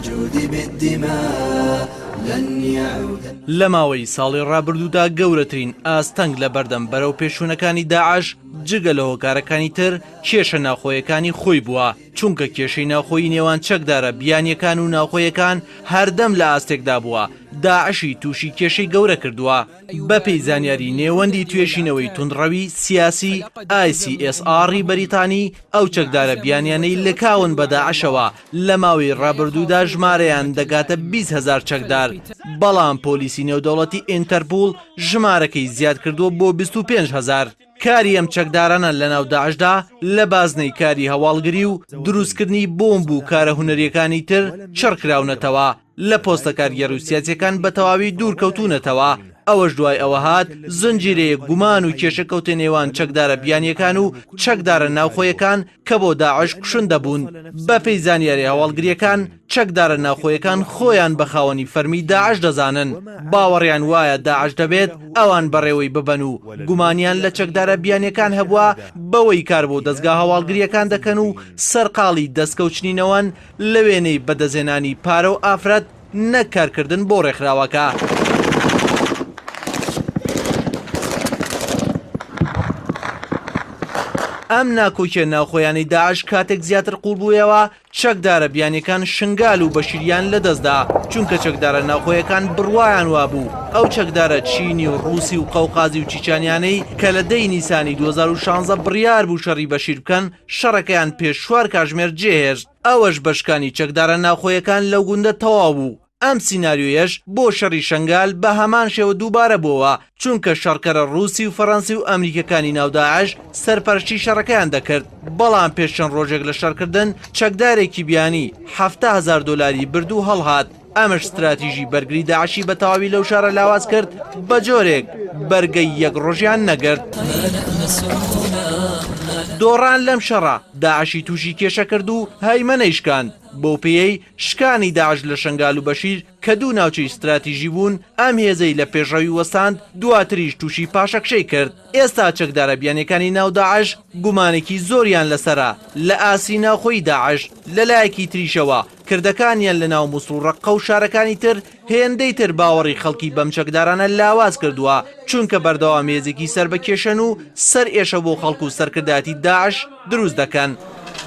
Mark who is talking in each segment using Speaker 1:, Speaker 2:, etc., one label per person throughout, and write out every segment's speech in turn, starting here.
Speaker 1: تجود بالدماء لن يعود.
Speaker 2: لە ماوەی ساڵی ڕابردوودا گەورەترین ئاستەنگ لە بەردەم بەرەوپێشچوونەکانی داعش جگە لە هۆکارەکانی تر کێشە ناوخۆیەکانی خۆی بووە، چونکە کێشەی ناوخۆیی نێوان چەکدارە بیانییەکان و ناوخۆیەکان هەردەم لە ئاستێکدا بووە داعشی تووشی کێشەی گەورە کردووە. بەپێی زانیاری نێوەندی توێژینەوەی توندڕەوی سیاسی، ICSR، ی بەریتانی، ئەو چەکدارە بیانیانەی لکاون بە داعشەوە لە ماوەی ڕابردوودا ژمارەیان دەگاتە 20 هەزار چەکدار، بەڵام پۆلیسی نێودەوڵەتی ئینتەرپوڵ ژمارەکەی زیادکردووە بۆ 25 هەزار. کاری ئەم چەکدارانە لەناو داعشدا لە بازنەی کاری هەواڵگری و دروستکردنی بۆمب و کارە هونەرییەکانی تر چڕکراونەتەوە، لە پۆستە کارگێڕی و سیاسییەکان بە تەواوی دوور کەوتوونەتەوە، ئەوەش دوای ئەوە هات زنجیرەیەک گومان و کێشە کەوتە نێوان چەکدارە بیانییەکان و چەکدارە ناوخۆیەکان کە بۆ داعش کوشندە بوون. بەپێی زانیارییە هەواڵگرییەکان، چەکدارە ناوخۆیەکان خۆیان بە خاوەنی فەرمی داعش دەزانن، باوەڕیان وایە داعش دەبێت ئەوان بەڕێوەی ببەن و گومانیان لە چەکدارە بیانییەکان هەبووە بەوەی کار بۆ دەزگا هەواڵگرییەکان دەکەن و سەرقاڵی دەستکەوتچنینەوەن لە وێنەی بەدەستهێنانی پارە و ئافرەت نەک کارکردن بۆ ڕێکخراوەکە. ئەم ناکۆکیە ناوخۆیانەی داعش کاتێک زیاتر قوڵ بوویەوە چەکدارە بیانیەکان شنگال و بەشیریان لەدەستدا، چونکە چەکدارە ناوخۆیەکان بڕوایان وابوو ئەو چەکدارە چینی و ڕووسی و قەوقازی و چیچانیانەی کە لە 10 ی نیسانی 2016 بڕیار بوو شەڕی بەشیر بکەن شەڕەکەیان پێش چوار کاژمێر جێهێشت، ئەوەش بە شکانی چەکدارە ناوخۆیەکان لەو گوندە تەواو بوو. ئەم سیناریۆیەش بۆ شەڕی شەنگال بە هەمان شێوە دووبارە بۆوە، چونکە شەڕکەرە ڕووسی و فەڕەنسی و ئەمریکیەکانی ناو داعش سەرپەرشتی شەڕەکەیان دەکرد، بەڵام پێش چەند ڕۆژێک لە شەڕکردن چەکدارێکی بیانی 70 هەزار دۆلاری برد و هەڵهات، ئەمەش ستراتیژی بەرگری داعشی بە تەواوی لەو شارە لاواز کرد بە جۆرێک بەرگەی یەک ڕۆژیان نەگرت. دۆڕان لەم شەڕە داعشی تووشی کێشە کرد و هەیمەنەی شکاند، بەو پێیەی شکانی داعش لە شەنگال و بەشیر کە دوو ناوچەی ستراتیژی بوون، ئەم هێزەی لە پێشڕەوی وەستاند، دواتریش تووشی پاشەکشەی کرد. ئێستا چەکدارە بیانیەکانی ناو داعش گومانێکی زۆریان لەسەرە لە ئاستی ناوخۆی داعش، لەلایەکی تریشەوە کردەکانیان لە ناو موسڵ و ڕەققە و شارەکانی تر هێندەی تر باوەڕی خەڵکی بەم چەکدارانە لاواز کردووە، چونکە بەردەوام هێزێکی سەر بە کێشەن و سەر ئێشە بۆ خەڵک و سەرکردایەتی داعش دروست دەکەن.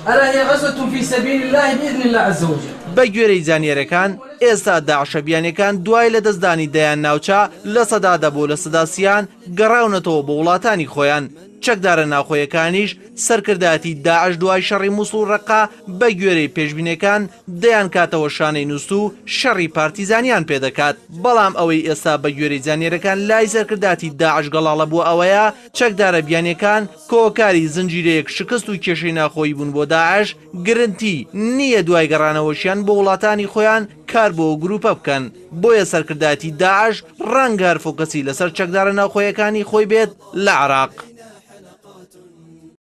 Speaker 3: الا هی غزوة فی سبیل اللە باذن اللە عز وجل.
Speaker 2: بە گوێرەی زانیاریەکان، ئێستا داعشە بیانیەکان دوای لەدەستدانی دەیان ناوچە 10% بۆ 30% گەڕاونەتەوە بۆ وڵاتانی خۆیان، چەکدارە ناوخۆیەکانیش سەرکردایەتی داعش دوای شەڕی موسڵ و ڕەققە بە گوێرەی پێشبینیەکان دەیانکاتەوە شانەی نوست و شەڕی پارتیزانیان پێدەکات، بەڵام ئەوەی ئێستا بە گوێرەی زانیاریەکان لای سەرکرداتی داعش گەڵاڵە بووە ئەوەیە چەکدارە بیانیەکان کۆکاری زنجیرەیەک شکست و کێشەی ناخۆیی بوون بۆ داعش، گرنتی نییە دوای گەڕانەوەشیان بۆ وڵاتانی خۆیان کار بۆ ئەو گروپە بکەن، بۆیە سەرکردایەتی داعش ڕەنگە هەر فۆکەسی لەسەر چەکدارە ناوخۆیەکانی خۆی بێت لە عێراق.